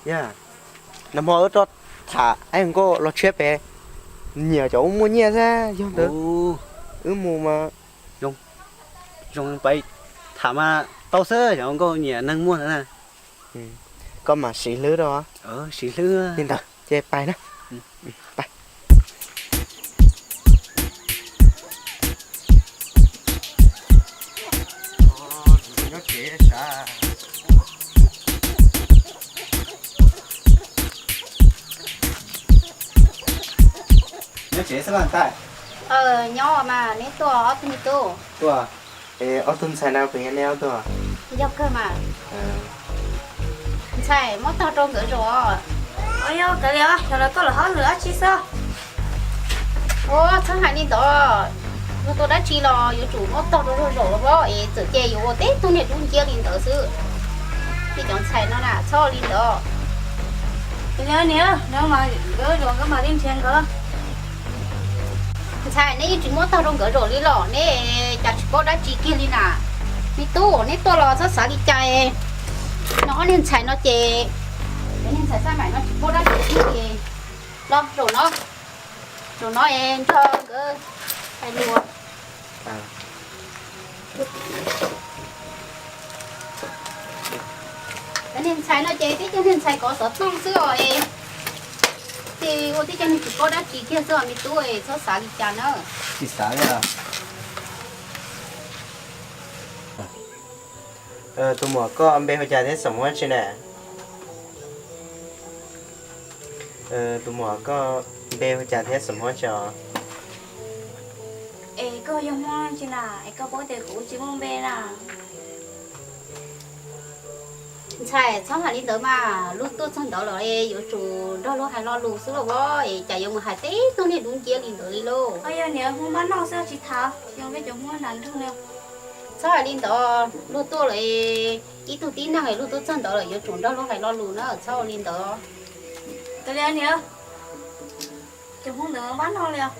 Yog, nag hmo wb rov tham ib nkauj los tshiab pem, nyiam cov ua muaj nyiaj xwb, yog ntawd wb mus mas. Zoo, pais tham mas tau xwb, cov nkauj nyiam neeg muaj ntawd na. Koj mam siv hlwb rau. Siv hlwb. Li ntawd ces pais na. Nyob tsev xwb los ntag. Nyob mas, neb tuaj ob tug me tub? Tuaj, es ob tug ntxhais na puas yog neb ob tug? Yog kawg mas. Ntxhais, muab tog rau nkawd zaum os. Yog kawg li os, xyov lawv tuaj lawv hauj lwm dab tsi xwb. Ua txhob hais li ntawd, luag tuaj dab tsi los yuav tsum muab tog rau zaum zaum los as, es txawm ces yuav ua tib tug niag dub nciab li ntawd xwb. Nej cov ntxhais no na txhob li ntawd. Niam, nkawd mas, nkawd mas li nrhiav nkawd. Ntxhais, neb yeej tsis muab tog rau nkawd zaum li los neb cas tsis paub dab tsi kiag li na? Me tub, neb tuaj los txhob xav li cas. No ob niag ntxhais no ces, cov niag ntxhais xab maim no tsis paub dab tsi kiag li. Los zaum no, zaum no es nrog nkawd hais lus. Cov niag ntxhais no ces tib cov niag ntxhais kov xov tooj xwb os. Ces ua tib cov niag tsis paub dab tsi kiag xwb os me tub, txhob xav li cas na. Tsis xav li. Tus muam, koj npe hu cas thiab xeem Hmoob tsi na? Tus muam, koj npe hu cas thiab xeem Hmoob tsi os? Es koj yog Hmoob tsi na, es koj paub tias kuv tsis muaj npe na. Ntxhais, txhob hais li ntawd mas, luag tuaj txog ntawd lawm yuav tsum nrog luag hais lo lus xwb lauj, es cas yuav mus hais tib tug niag dub nciab li ntawd li lauj. Yog niam, Hmoob npab noj xwb tsis tham, yog peb cov Hmoob nram nroog li. Txhob hais li ntawd, luag tuaj lawm, ib tug tib neeg luag tuaj txog ntawd lawm yuav tsum nrog luag hais lo lus na, txhob ua li ntawd. Tus li niam, cov Hmoob ntawd npab noj li os.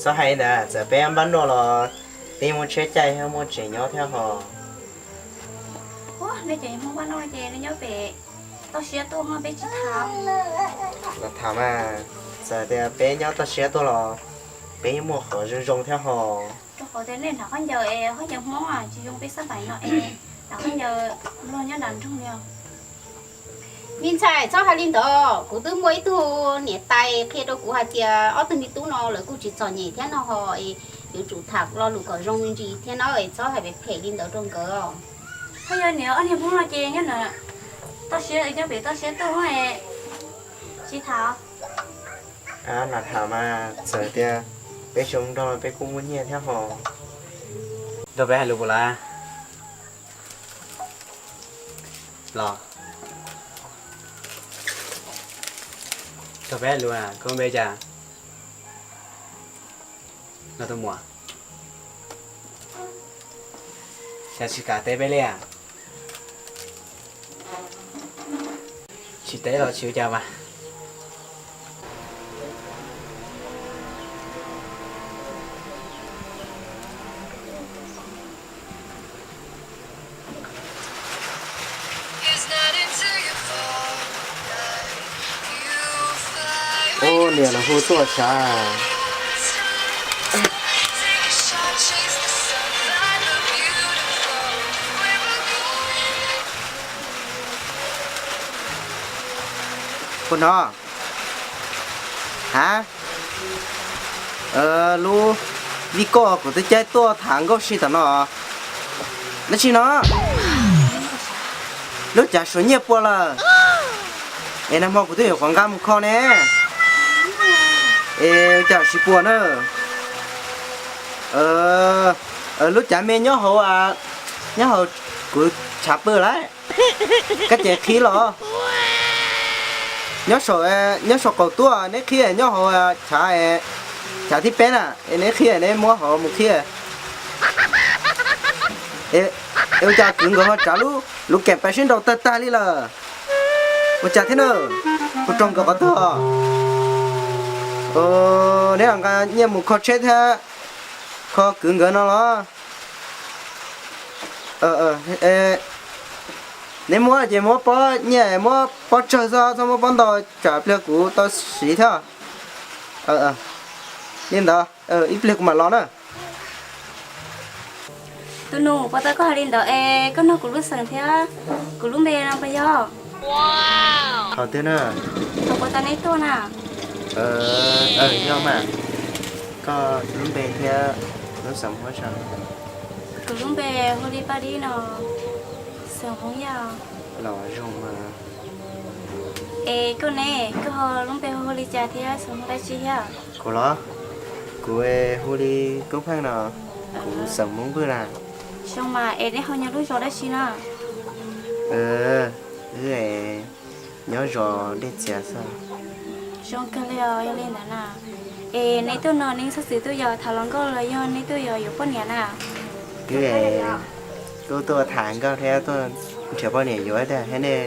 Txhob hais li ntawd, txawm peb npab noj los peb muaj tsheb caij thiab muaj tsev nyob thiab hos. Nej cov Hmoob npab noj ces nej nyob pem toj siab tuaj, peb tsis tham. Los tham mas, txawm tias peb nyob toj siab tuaj los peb muaj qhov zoo zoo thiab hos. Rau qhov tias nej nram qab ncaws es qab ncaws Hmoob tsis zoo peb xab maim no es, nram qab ncaws luag nyob nram nroog li os. Me ntxhais, txhob hais li ntawd, kuv twb muaj ib tug niam tais qhia rau kuv hais tias ob tug me tub no lawv kuj tsis txom nyem thiab no hos, yuav tsum tham lo lus kom zoo me ntsis thiab na, txhob hais phem phem li ntawd rau nkawd. Yog niam, ob niag Hmoob no ces nyob toj siab, nyob pem toj siab tuaj, tsis tham. Lam tham mas, txawm tias peb zoo nraug peb kuj muaj nyiaj thiab hos. Nrog peb hais lus puas lav? Los, nrog peb hais lus, koj npe cas? Los tus muam, cas tsis kam teb peb li? Tsis teb los tsis ua cas mas. Ub, niam los hu tuaj sav. Puas hnov? Ha, lub vij koj kuv twb caij tuaj tham nkauj si tom no. Dab tsi no? Lub cav suav nyiaj puas lawm? Es nag hmo kuv twb yuav qhuav nqa mus kho ne. Es cas tsis puas na? Lub cav me nyob hauv, nyob hauv kuv tshav pw lawm. Koj ces qhib los? Nyob saum, nyob saum qaum tuaj neb qhib, nyob hauv chav, chav thib peb na, neb qhib neb muab hauv mus qhib. Es ua cas kwv nkawd ho tsav lub keem pais sib nraus tag tag li lawm? Ua cas thiab na? Kuv raug nkawd qhov twg? Neb nqa nyiaj mus kho tsheb thiab kho kwv nkawd no los? Neb muab ces muab pob nyiaj, muab pob tsawg xwb, txhob muab pob ntau, tsam pliag kuv tau siv thiab. Li ntawd, ib pliag kuv mam los na. Tus nus, puas tau koj hais li ntawd es koj nug kuv lub xeem thiab kuv lub npe no puas yog? Hais tiag na. Thaum puas tau neb tuaj na? Yog mas. Koj lub npe thiab lub xeem Hmoob tso? Kuv lub npe hu li Paj Dib no, xeem Hmoob Yaj. Los zoo mas. Es koj ne, koj lub npe hu li cas thiab xeem Hmoob dab tsi thiab? Kuv los? Kuv hu li Koob Pheej no, kuv xeem Hmoob Vwj na. Zoo mas, es neb ho nyob lub zos dab tsi no? Wb nyob zos Dej Txias xwb. Zoo kawg li os, yog li ntawd na. Es neb tuaj no neb xov xwm tuaj yog tham hluas nkauj los yog neb tuaj yog yuav poj niam na? Wb tuaj tham nkauj thiab tuaj nrhiav poj niam yuav thiab, thiab nej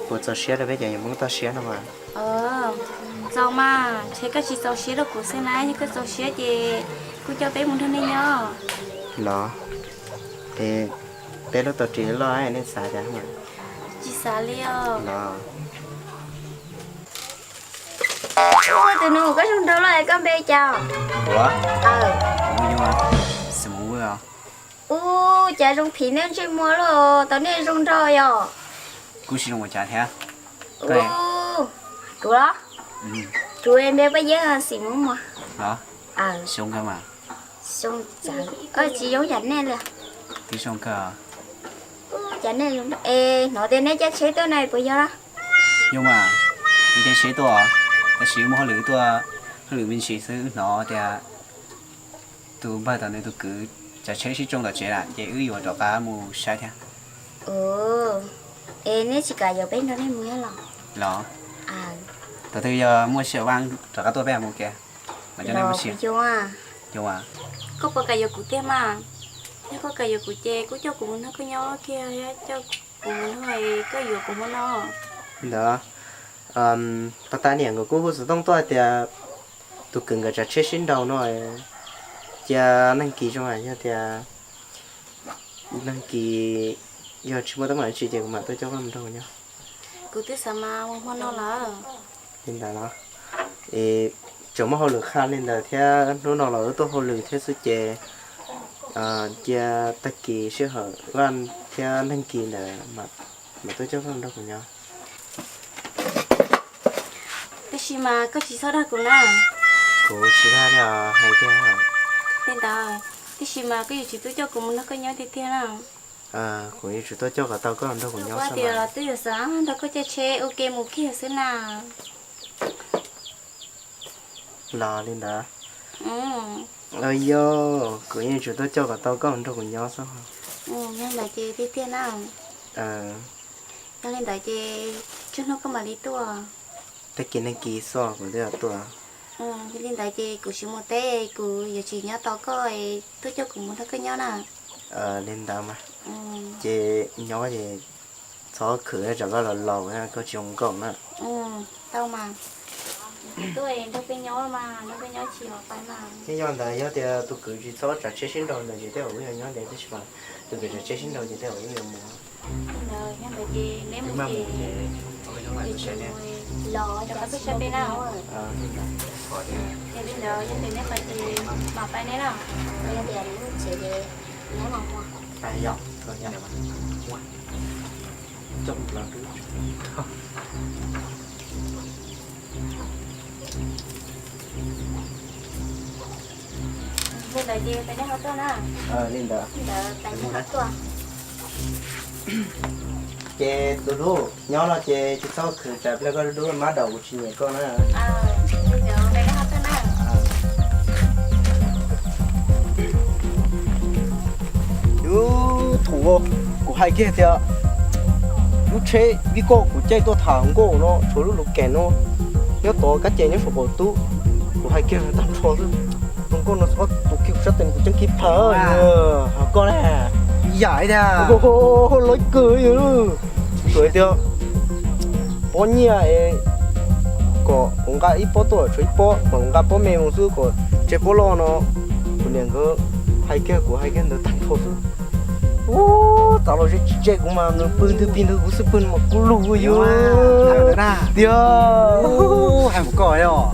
puas txaus siab rau peb cov Hmoob toj siab no mas? Txaus mas, ntshe koj tsis txaus siab rau kuv xwb na, yog koj txaus siab ces kuj coj peb mus nrog nej nyob. Los, es peb lub tau ris loj nej xav cas? Tsis xav li os. Los. Ua, tus nus, koj zoo nraug loj es koj npe cas? Kuv? Xeem Hmoob Vwj os. Ua cas zoo phim nej ntsej muag loj, tau nej zoo nraug yom? Kuv tsis zoo ua cas thiab. Kuv los? Kuv npe Paj Yeeb, xeem Hmoob Muas. Los, zoo kawg mas. Tsis zoo yam nej li. Twb zoo kawg. Cas nej, es hnov tias neb caij tsheb tuaj na puas yog? Yog mas, neb caij tsheb tuaj, tab sis muaj hauj lwm tuaj, hauj lwm me ntsis xwb, wb hnov tias tus npawg tom nws tus kwv tsav tsheb sib tsoo tom tsev lawm ces wb yuav rov qab mus saib thiab. Es neb tsis kam yuav peb nrog nej mus thiab los? Los, thaum twg yog muaj sij hawm vaj rov qab tuaj peb mus kiag. Mas cov nej mus sim. Koj puas kam yuav kuv tiag mas? Yog koj kam yuav kuv ces kuj coj kuv mus nrog koj nyob kiag thiab, coj kuv mus nrog koj yuav kuv hmo no. Ntawd, pas tas niam nkawd kuj hu xov tooj tuaj tias tus kwv nkawd tsav tsheb sib nraus no, cia neeg kis zoo, yog tias neeg kis yog tsis muaj teeb meem dab tsi ces kuv mam tuaj coj koj mus nrog kuv nyob. Kuv twb xav mas mus hmo no lawm. Li ntawd los, es tseem muaj hauj lwm qha li ntawd thiab, hnub no los wb tuaj hauj lwm thiab xwb ces cia tag kis sij hawm vaj thiab neeg kis ntawd mam tuaj coj koj nrog kuv nyob. Tab sis mas koj tsis txhob dag kuv na. Kuv tsis dag li os, hais tiag. Li ntawd, tab sis mas koj yuav tsum tuaj coj kuv mus nrog koj nyob tiag tiag na. Kuv yuav tsum tuaj coj kom tau koj nrog kuv nyob xwb mas. Twb yog xav nrog koj caij tsheb ua ke mus kiag xwb na. Los li ntawd. Yog, kuv yeej yuav tsum tuaj coj kom tau koj nrog kuv nyob xwb. Yog li ntawd ces tiag tiag na. Yog li ntawd ces tsawg hnub koj mam li tuaj? Tag kis neeg kis xwb kuv twb tuaj. Yog li ntawd ces kuv tsis mus teb, kuv yuav tsis nyob tos koj, tuaj coj kuv mus nrog koj nyob na. Li ntawd mas, ces nyob ces txhob khwv, tsam koj los laus koj tsis zoo nkauj na. Tau mas, tuaj nrog peb nyob mas, nrog peb nyob tsis ua pab mas. Thiab yog ntawd yog tias tus kwv tsis txhob tsav tsheb sib nraus ntawd ces tej zaum wb yuav nyob ntev, tab sis mas tus kwv tsav tsheb sib nraus ces tej zaum wb yuav mus. Ntawd yog ntawd ces neb mus ces, ces tsis mus los rov qab tuaj saib peb na. Ces li ntawd yog tias neb pais ces mam pais neb na. Yog tias neb mus tsev ces neb mam mus. Li ntawd ces peb neb ho tuaj na. Li ntawd. Li ntawd peb neb ho tuaj. Ces tus hlub, nyob no ces tsis txhob khwv, tsam pliag koj dub dub mab daum kuv tsis nyiam koj na. Yus thum, kuv hais kiag tias lub tsheb vij koj kuv caij tuaj tham hluas nkauj no tshuav lub lus kees no nyob tod, kab ces nyob saum qaum tub. Kuv hais kiag tag nrho xwb, hluas nkauj no txhob tus kiag kuv sab tes, kuv ceeb kiag plhaws. Koj ne? Yam tiag, lawv kawg. Tsuas hais tias pob nyiaj es kom kuv nqa ib pob tuaj, tshuav ib pob mas kuv nqa pob me mus xwb, kom tseg pob loj no. Kuv niam nkawd hais kiag, kuv hais kiag ntawd tag nrho xwb. Ub, txav los ze tsis tseg kuv mas nws pw ntwg pig ntwg kuv xwb, pw mas kub lug yuav tiag. Hais mus koj os,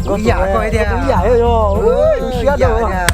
kuv ib yam koj thiab, ib yam siab tiag.